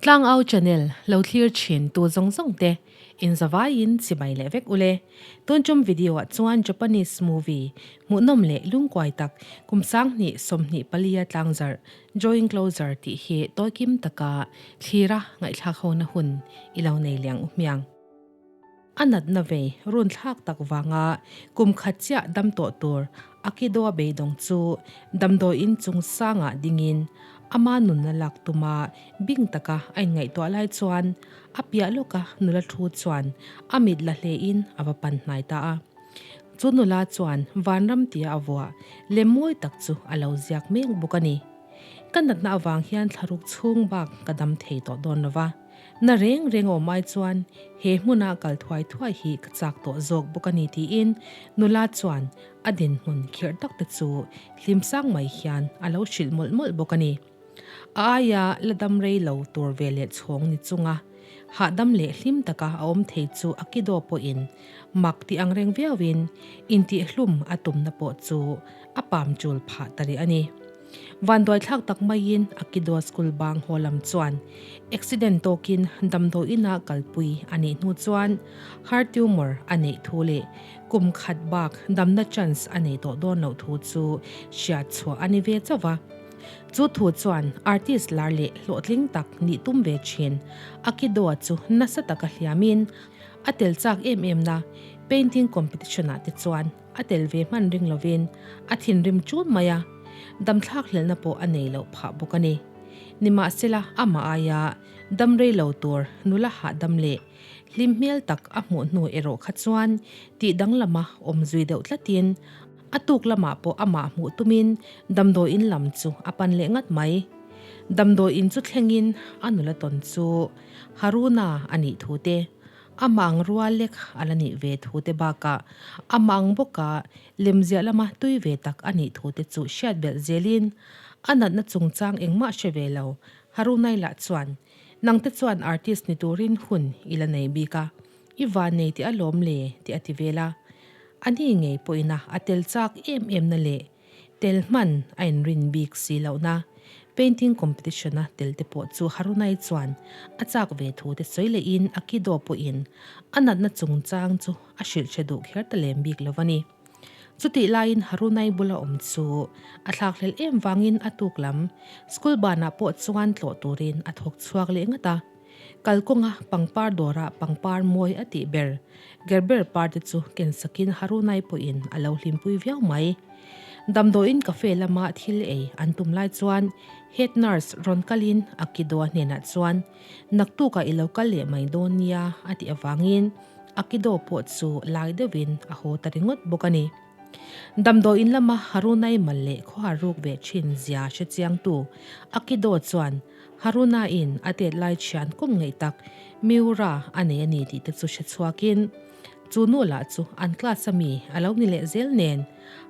Tlangau channel lo thlir thin tu zawng zawng te in zavaiin chibai leh vek ule. Tun tum video ah chuan Japanese movie hmuhnawm leh lungkuai tak kum 20 24 a tlangzarh Drawing Closer tih hi tawikim taka thlira ngaihthlak hona hun i lo nei liang u hmiang. A natna vei run thlak tak vanga kum khat chiah dam tawh tur Akido-a beidawng chu damdawiin chung sangah dingin ama nunna lak tuma bing taka a inngaihtuah lai chuan a piah lawka nula thu chuan a mit la hlein a va pan hnai ta a. Chu nula chuan vanram tia a vuah lem mawi tak chu a lo ziak mek bawk a ni. Ka natna avang hian thlaruk chhung bak ka dam thei tawh dawn lo va. Na reng reng awm ai chuan he hmuna kal thuai thuai hi ka chak tawh zawk bawk a ni tiin nula chuan a dinhmun khirh tak te chu hlim sang mai hian a lo hrilh mawlh mawlh bawk a ni. A aia la dam rei lo tur ve leh chhawng ni chunga hahdam leh hlim taka a awm thei chu a kidaw pawhin mak ti ang reng viauin intihhlum a tumna pawh chu a pam chul phah ta rih a ni. Vanduaithlak tak maiin Akido School bang haw lam chuan accident tawkin damdawiinah kalpui a nih hnu chuan heart tumor a neih thu leh kum khat bak damna chance a nei tawh dawn loh thu chu hriat chhuah a ni ve chauh va. Chu thu chuan artist lar leh hlawhtling tak nih tum ve thin Akido-a chu nasa taka hliamin a tel chak em em na painting competition-ah te chuan A tel ve hman ring lovin a thinrim chun mai a, damthlak hlelhna pawh a nei loh phah bawk a ni. Nimahsela, amah aia dam rei lo tur nula hahdam leh hlim hmel tak a hmuh hnu erawh kha chuan tih danglama awm zui deuh tlatin a tuk lamah pawh amah hmuh tumin damdawiin lam chu a pan leh ngat mai. Damdawiin chu thlengin a nula tawn chu Haruna a nih thu te, A mang rual lek a la nih ve thu te bakah a mang bawka lemziah lama tui ve tak a nih thu te chu hriat belh zelin a natna chungchang engmah hre ve lo. Harunai lah chuan, Nangte chuan artist ni turin hun i la nei bik a, i van nei tih a lawm le tih a ti vel a. A ni ngei pawhin a a tel chak em em na leh Tel hman a inrin bik si lohna painting competition-a tel te pawh chu Harunai chuan a chak ve thu te sawi lehin Akido pawhin a natna chungchang chu a hrilh hre duh kher ta lem bik lo a ni. Chutih laiin Harunai bula awm chu a thlakhlelh em vangin a tuk lam school banah pawh chuan tlawh turin a thawk chhuak leh ngat a. Kalkawnga pangpar dawrah pangpar mawi a tih ber Gerber par te chu ken sakin Harunai pawhin a lo hlimpui viau mai. Damdawiin cafe lama thil ei an tum lai chuan head nurse rawn kalin Akido-a hnenah chuan naktukah i lo kal leh mai dawn nia a tih avangin Akido pawh chu lai deuhin a haw ta ringawt bawk a ni. Damdawiin lama Harunai mal leh khawhar ruk ve thin zia hre chiangtu Akido chuan Haruna-in a tet lai thian kum ngaih tak Miura a nei a ni tih te chu hre chhuakin chu nu lah chu an class a mi a lo ni leh zel nen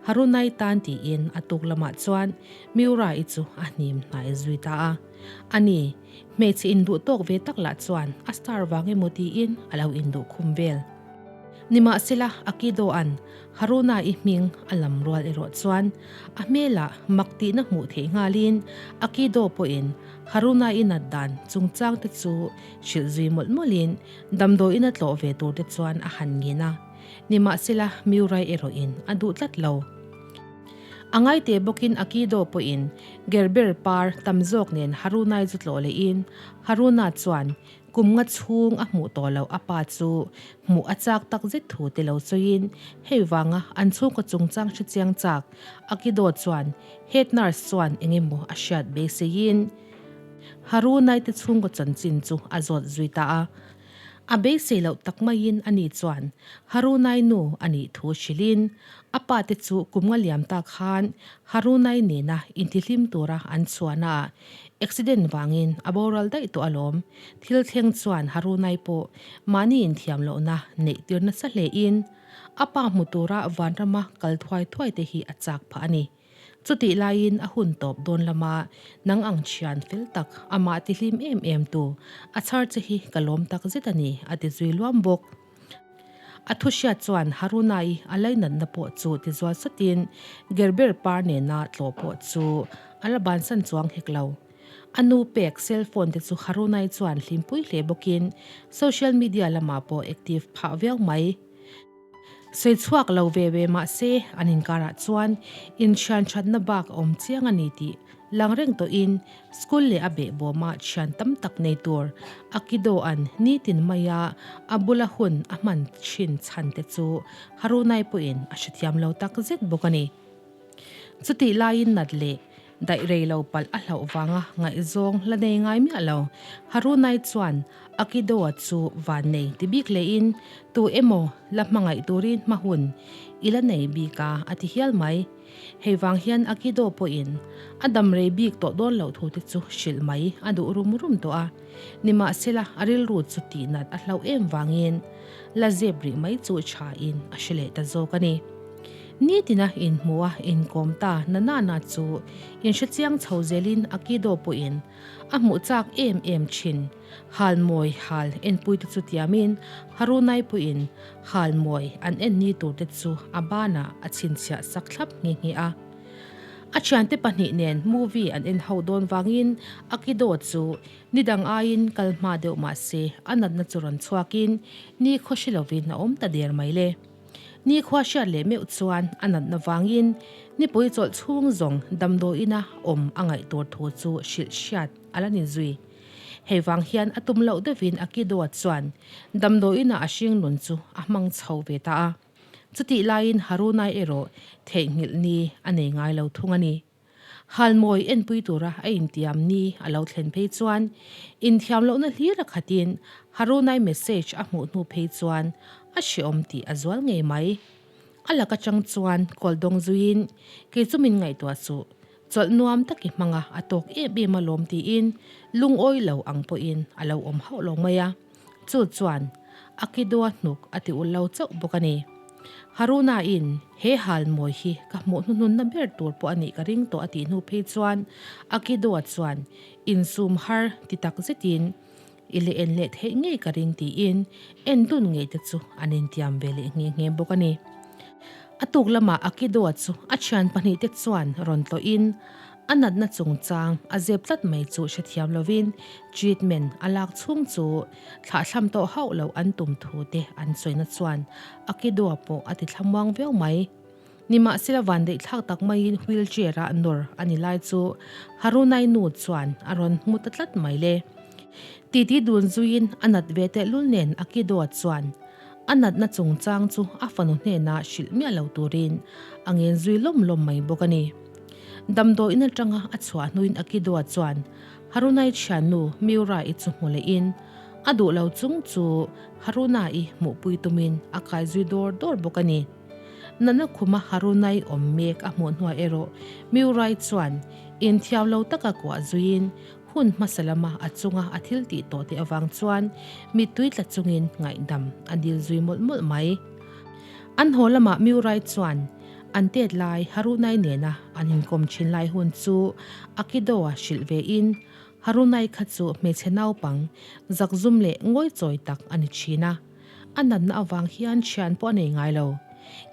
Haruna-i tan tiin a tuk lamah chuan Miura-i chu a hnim hnai zui ta a. Ani, hmeichhe induh tawk ve tak lah chuan a star vang emaw tiin a lo induh khum vel. Nimahsela, Akido-a'n Haruna-i hming a lam rual erawh chuan a hmelah mak tihna hmuh theih nghalin Akido pawhin Haruna-i nat dan chungchangte chu hrilh zui mawlh mawlhin damdawiin a tlawh ve turte chuan a han ngin a. Nimahsela, Miurai erawhin a duh tlat lo. A ngaite bawkin Akido pawhin Gerber par tam zawk nen Haruna-i chu tlawh lehin Haruna chuan Kum nga chhung a hmuh tawh loh a pa chu hmuh a chak tak zet thu te lo sawiin hei vanga an chhungkaw chungchang hre chiang chak Akido chuan head nurse chuan eng emaw a hriat beiseiin Harunai te chhungkaw chanchin chu a zawt zui ta a. A beisei loh tak maiin ani chuan Harunai nu a nih thu hrilhin a pa te chu kum nga liam ta khan Harunai nena intihlim tura an chhuahna ah Accident vangin a boral daih tawh alawm. Thil thleng chuan Harunai pawh mahni inthiam lohna neih tir nasa hlein a pa hmu tura vanrama kal thuai thuai te hi a chak phah a ni. Chutih laiin a hun tawp dawn lama nang ang thian fel tak amah tihlim em em tu a chhar che hi ka lawm tak zet a ni a ti zui luam bawk. A thu hriat chuan Harunai a lainatna pawh chu ti zual satin Gerber par nena tlawh pawh chu a la bansan chuang hek lo. A nu pek cell phone te chu Harunai chuan hlimpui hle bawkin social media lamah pawh active phah viau mai. Sawi chhuak lo ve ve mah se an inkarah chuan inthian thatna bak a awm chiang a ni tih lang reng tawhin school leh a behbawmah thian tam tak nei tur Akido-a'n nitin maia a bula hun a hman thin chhan te chu Harunai pawhin a hrethiam lo tak zet bawk a ni. Chutih laiin nat leh daih rei lo palh a hlauh vanga ngaihzawng la nei ngai miah lo. Harunai chuan Akidoa chu van nei ti bik lehin tu emaw la hmangaih turin hma hun i la nei bik a, a ti hial mai. Hei vang hian Akido pawhin a dam rei bik tawh dawn loh thu te chu hrilh mai a duh rum rum tawh a. Nimahsela a rilru chu tihnat a hlauh em vangin la zep rih mai chu thain a hre leh ta zawk a ni. Nitina inhmu a inkawm ta na na na chu inhrechiang chho zelin Akido pawhin a hmuh chak em em thin. Halmawi hal enpuite chu tiamin Harunai pawhin halmawi an en ni turte chu a banah a chhinchhiah sak thlap nghe nghe a. A thiante pahnih nen movie an en ho dawn vangin Akido chu ni dang aiin kal hma deuh mah se a natna chu rawn chhuakin ni khaw hre lovin a awm ta der mai le. Nikhua hriat leh meuh chuan a natna vangin nipui chawlh chhung zawng damdawiina awm a ngaih tur thu chu hrilh hriat a la ni zui. Hei vang hian a tum loh deuhin Akidoa chuan damdawiina a hring nun chu a hmang chho ve ta a. Chutih laiin Harunai erawh theihnghilh ni a nei ngai lo thung a ni. Halmawi enpui tura a intiam ni a lo thlen phei chuan inthiam lohna hlir a khatin Harunai message a hmuh hnu phei chuan a hreawm tih a zual ngei mai. A lak atang chuan call dawng zuiin kei chu min ngaihtuah suh, chawlh nuam tak i hmang a, a tawk em em alawm tiin lungawi lo ang pawhin a lo awm hauh lo mai a. Chu chuan a kidua hnuk a ti ulh lo chauh bawk a ni. Haruna-in he halmawi hi ka hmuh hnuhnunna ber tur pawh a nih ka ring tawh a tih hnu phei chuan a kidua chuan insum har ti tak zetin i leh en leh theih ngei ka ring tiin en dun ngei te chu an intiam ve leh nghe nghe bawk a ni. A tuk lamah Akidoa chu a thian pahnihte chuan rawn tlawhin A natna chungchang a zep tlat mai chu hrethiam lovin treatment a lak chhung chu thlahthlam tawh hauh loh an tum thu te an sawina chuan a kidua pawh a ti thlamuang viau mai. Nimahsela vandeih thlak tak maiin wheelchair ah nawr a ni lai chu Harunai nu chuan a rawn hmu ta tlat mai le. Titi dun zuiin a nat ve tehlul nen a kidua chuan A natna chungchang chu a fanu hnenah hrilh miah lo turin a ngen zui lawm lawm mai bawk a ni. Damdawiin atanga a chhuah hnuin Akidoa chuan Harunai thiannu Miura-i chu hmu lehin a duh lo chung chu Haruna-i hmuhpui tumin a kai zui dawr dawr bawk a ni. Natna khuma Harunai awm mek a hmuh hnuah erawh Miura-i chuan inthiam lo taka kuah zuiin Hun hmasa lama a chunga a thil tih tawh te avang chuan mittui tla chungin ngaihdam a dil zui mawlh mawlh mai. An haw lamah Miurai chuan an tet lai Harunai nena an inkawm thin lai hun chu Akidoa hrilh vein Harunai kha chu hmeichhe naupang zakzum leh ngawichawi tak a ni thin a. A natna avang hian thian pawh a nei ngai lo.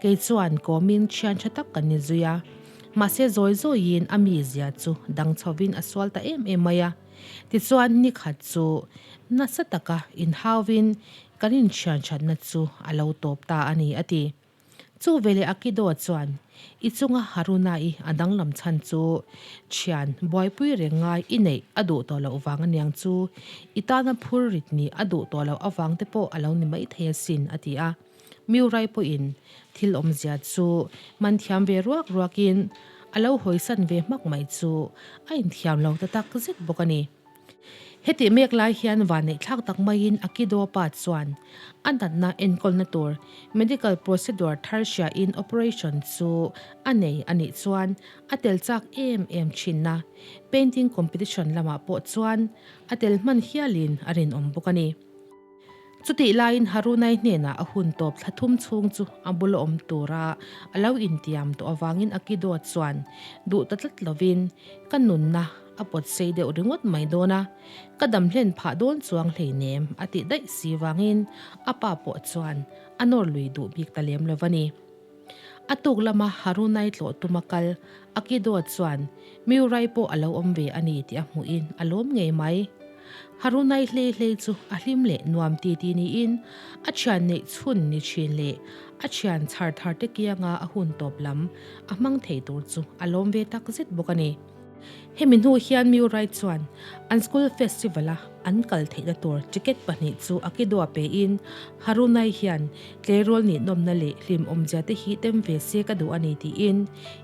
Kei chuan kawmin thian tha tak kan ni zui a. Mahse zawi zawiin a mizia chu dang chhovin a sual ta em em mai a. Tichuan ni khat chu nasa taka inhauvin kan inthian thatna chu a lo tawp ta a ni a ti. Chu veleh Akido chuan, I chunga Haruna-i a danglam chhan chu thian buaipui reng ngai i neih a duh tawh loh vang aniang chu, i tana phur rit nih a duh tawh loh avang te pawh a lo ni maithei asin, a ti a. Miurai pawhin thil awmzia chu man thiam ve ruak ruakin a lo hawisan ve hmak mai chu a inthiam lo ta tak zet bawk a ni. Hetih mek lai hian vanneihthlak tak maiin Akido pa chuan a natna enkawlna tur medical procedure thar hriain operation chu a nei a nih chuan a tel chak em em thinna painting competition lamah pawh chuan a tel hman hialin a rinawm bawk a ni. Chutih laiin Harunai hnenah a hun tawp thla thum chhung chu a bula awm tura a lo intiam tawh avangin Akido chuan duh ta tlat lovin ka nunna a pawt sei deuh ringawt mai dawn a, ka dam hlen phah dawn chuang hleinem a tih daih si vangin a pa pawh chuan a nawr lui duh bik ta lem lo va ni. A tuk lama Harunai tlawh tuma kal Akido chuan Miurai pawh a lo awm ve a ni tih a hmuhin a lawm ngei mai. Harunai hlei hlei chu a hlim leh nuam ti ti niin a thian neih chhun ni thin leh a thian chhar thar te kianga a hun tawp lam a hmang thei tur chu a lawm ve tak zet bawk a ni. Hemi hnu hian Murray chuan an school festival-a an kal theihna tur ticket pahnih chu a kidua pein Harunai hian tleirawl ninawmna leh hlimawmzia te hi tem ve se ka duh a ni tiin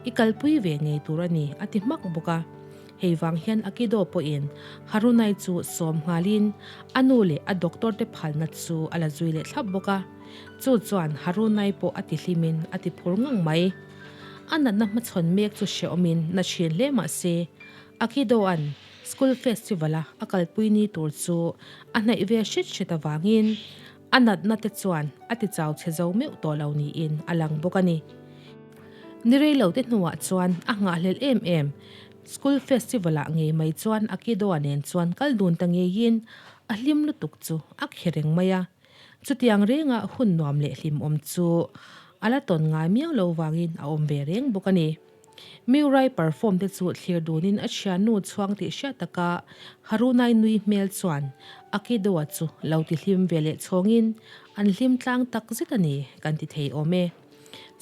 i kalpui ve ngei tur a ni a ti hmak bawk a. Hei vang hian Akido pawhin Harunai chu sawm nghalin a nu leh a doctor te phalna chu a la zui leh thlap bawk a. Chu chuan Harunai pawh a tihlimin a ti phur ngang mai. A natna hmachhawn mek chu hrehawmin na thin hle mah se, Akido-a'n School Festival-a a kalpui ni tur chu a hnaih ve hret hret avangin a natna te chuan a ti chau chhe zo meuh tawh lo niin a lang bawk a ni. Ni rei lo te hnuah chuan a nghahhlelh em em School Festival-ah ngei mai chuan Akido-a nen chuan kal dun ta ngeiin a hlim lutuk chu a khi reng mai a. Chutiang renga hun nuam leh hlimawm chu a la tawn ngai miau lo vangin a awm ve reng bawk a ni. Miurai perform te chu thlir dunin a thiannu chhuang tih hriat taka Harunai nui hmel chuan Akidoa chu lo ti hlim ve leh chhawngin an hlim tlang tak zet a ni kan ti thei awm e.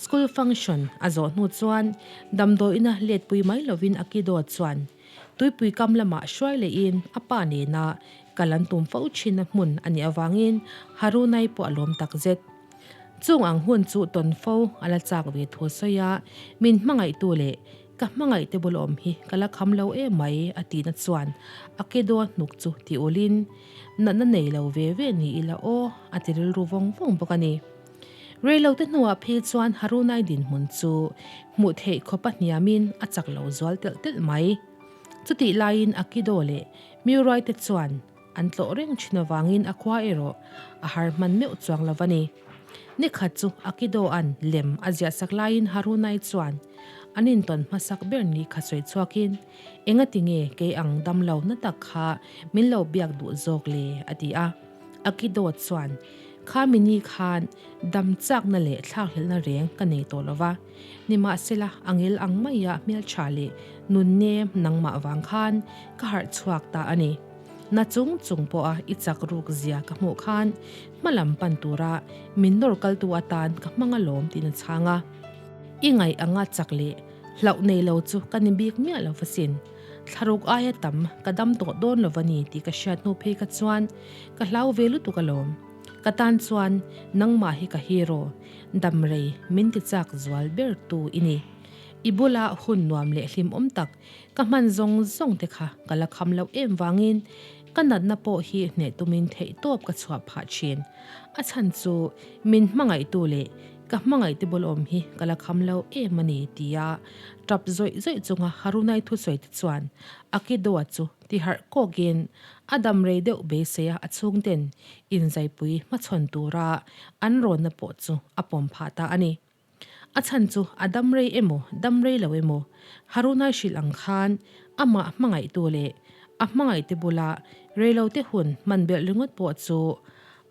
School function a zawh hnu chuan damdawiina letpui mai lovin Akidoa chuan Tuipui kam lamah hruai lehin a pa nena kal an tum fo thinna hmun a nih avangin Harunai pawh a lawm tak zet. Chung ang hun chu tawn fo a la chak ve thu a sawi a, min hmangaihtu leh ka hmangaihte bul awm hi ka la kham lo em mai a tihna chuan a ke dawn hnuk chu ti ulin natna nei lo ve ve ni ila aw a ti rilru vawng vawng bawk a ni. Reilote hnuah phei chuan Harunai dinhmun chu hmuh theih khawpa hniamin a chak lo zual telh telh mai. Chutih laiin Akido leh Miurai te chuan an tlawh reng thin avangin a khua erawh a har hman meuh chuang lo a ni. Nikhat chu Akido-a'n lem a ziahsak laiin Harunai chuan an intawn hmasak ber ni kha sawi chhuakin, Engati nge kei ang damlo na tak kha min lo biak duh zawk le? a ti a. Akido chuan, Kha mini khan dam chakna leh thlakhlelhna reng ka nei tawh lo va, nimahsela a ngil ang maia hmeltha leh nunnem nangmah vang khan ka harh chhuak ta a ni. Na chung chung pawha i chak ruk zia ka hmuh khan hma lam pan tura min nawr kaltu atan ka hmang alawm tiin a chhang a. I ngaih anga chak leh hlauh nei lo chu ka ni bik miah lo va sin. Thlaruk aia tam ka dam tawh dawn lo va ni tih ka hriat hnu phei kha chuan ka hlau ve lutuk alawm. Ka tan chuan nangmah hi ka hero, damrei min ti chak zual ber tu i ni. I bula hun nuam leh hlimawm tak ka hman zawng zawng te kha ka la kham loh em vangin ka natna pawh hi hneh tumin theihtawp ka chhuah phah thin. A chhan chu min hmangaihtu leh Ka hmangaihte bul awm hi ka la kham lo em a ni, tia tap zawih zawih chunga Harunai thusawi te chuan Akidoa chu ti harh kawkin a dam rei deuh beiseia a chhungten inzaipui hmachhawn tura an rawnna pawh chu a pawm phah ta a ni. A chhan chu a dam rei emaw dam rei lo emaw Harunai hrilh ang khan amah hmangaihtu leh a hmangaihte bula reilote hun hman belh ringawt pawh chu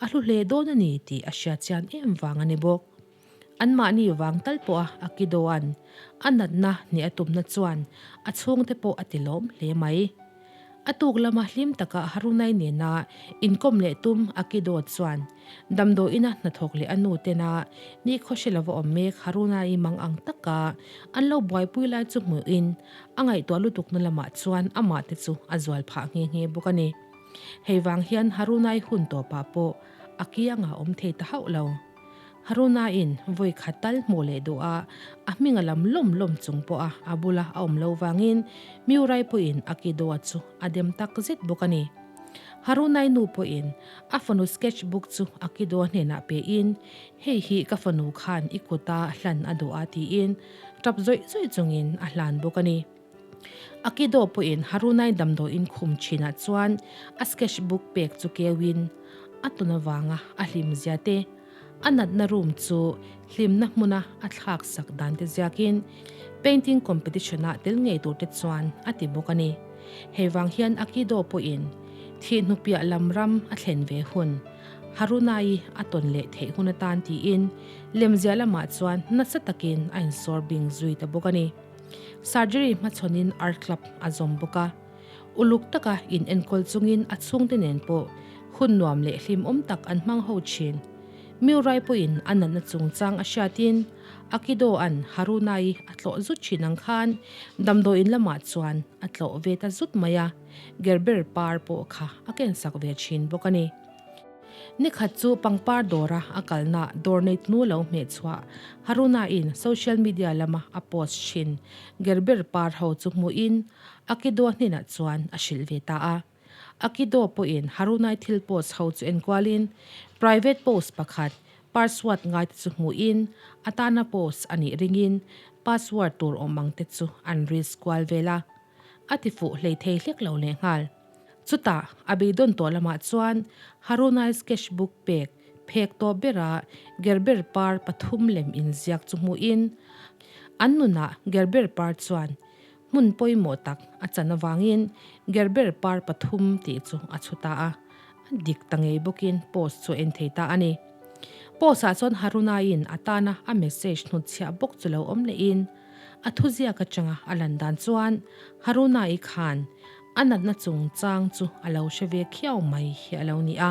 A hlu hle dawn a ni tih a hriat chian em vang a ni bawk. Anmahni vang tal pawha Akidoa'n a natna hneh a tumna chuan a chhungte pawh a ti lawm hle mai. A tuk lama hlim taka Harunai nena inkawm leh tum Akido chuan damdawiina hnathawk leh a nu tena nikhaw hre lova awm mek Harunai mang ang taka an lo buaipui lai chu hmuhin a ngaihtuah lutukna lamah chuan amah te chu a zual phah nghe nghe bawk a ni. Hei vang hian Harunai hun tawpah pawh a kiangah awm thei ta hauh lo. Harunaiin vawi khat tal hmuh leh duh a, a hming a lam lawm lawm chung pawha a bula a awm lo vangin Miurai pawhin a kidoa chu a dem tak zet bawk a ni. Harunai nu pawhin a fanu sketch book chu a kidoa hnenah pein, Hei hi ka fanu khan i kuta hlan a duh a tiin tap zawih zawih chungin a hlan bawk a ni. Akido pawhin Harunai damdawiin khum thinah chuan a sketch book pek chu keuin a tawn avanga a hlim zia te, a natna room chu hlimna hmuna a thlak sak dan te ziakin painting competition-ah tel ngei tur te chuan a ti bawk a ni. Hei vang hian Akido pawhin thih hnupiah lam ram a thlen ve hun. Haruna-i a tawn leh theih hun atan tiin lemziah lamah chuan nasa takin a insawr bing zui ta bawk a ni. Surgery hmachhawnin art club a zawm bawk a. Uluk taka in enkawl chungin a chhungte nen pawh hun nuam leh hlimawm tak an hmang ho thin. Miurai pawhin a natna chungchang a hriatin Akido-a'n Haruna-i a tlawh zut thin ang khan damdawiin lamah chuan a tlawh ve ta zut mai a, Gerber par pawh kha a kensak ve thin bawk a ni. Ni khat chu pangpar dawra a kalna dawr nei tunu lo hmeh chhuah Haruna-in social media lama a post thin Gerber par ho chu hmuhin Akido hnenah chuan a hrilh ve ta a. Akido pawhin Harunai thil post ho chu enkualin private post pakhat password ngai te chu hmuhin a tana post a nih ringin password tur awm ang te chu an risk kual vel a. A ti fuh hlei thei hlek lo lehnghal. Chutah a beidawn tawh lamah chuan Harunai sketch book pek phek tawh bera Gerber par pathum lem inziak chu hmuhin an nunah Gerber par chuan Hmun pawimawh tak a chan avangin Gerber par pathum tih chu a chhu ta a, a dik ta ngei bawkin post chu a en thei ta a ni. Post ah chuan Harunaiin a tana a message hnutchhiah bawk chu lo awm lehin a thuziak atanga a lan dan chuan Harunai khan a natna chungchang chu a lo hre ve khiau mai hi a lo ni a.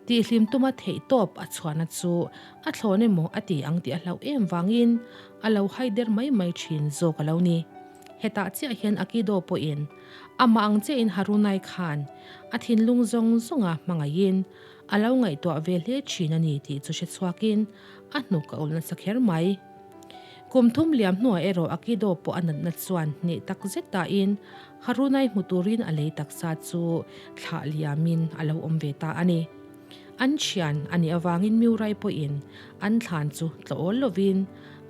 Tihhlim tuma theihtawp a chhuahna chu a thlawn emaw a ti ang tih a hlauh em vangin a lo haider mai mai thin zawk a lo ni. Hetah chiah hian Akido pawhin amah ang chiahin Harunai khan a thinlung zawng zawnga hmangaihin a lo ngaihtuah ve hle thin a ni tih chu hre chhuakin a hnuk a ulh nasa kher mai. Kum thum liam hnuah erawh Akido pawh a natna chuan hneh tak zet dahin Harunai hmu turin a lei taksa chu thlah liamin a lo awm ve ta a ni. An thian a nih avangin Miurai pawhin an thlan chu tlawhawl lovin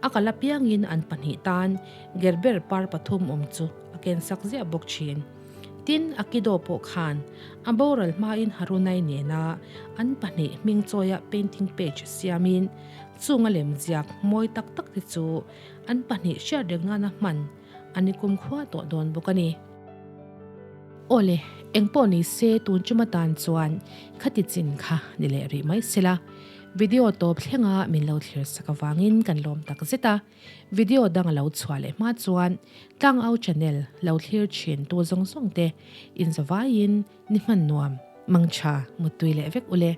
a kal apiangin an pahnih tan Gerber par pathum awm chu a kensak ziah bawk thin. Tin, Akido pawh khan a boral hmain Harunai nena an pahnih hming chawia painting page siamin Chung a lemziak mawi tak tak te chu an pahnih hriat reng nana hman a ni kumkhua tawh dawn bawk a ni. Awle, engpawh ni se tun chuma tan chuan khati chin kha ni leh rih mai sela, video tawp thlenga min lo thlir sak avangin kan lawm tak zet a, video dang a lo chhuah leh hma chuan Tlangau channel lo thlir thin tu zawng zawng te inzavaiin ni hman nuam, mangtha muttui leh vek ule.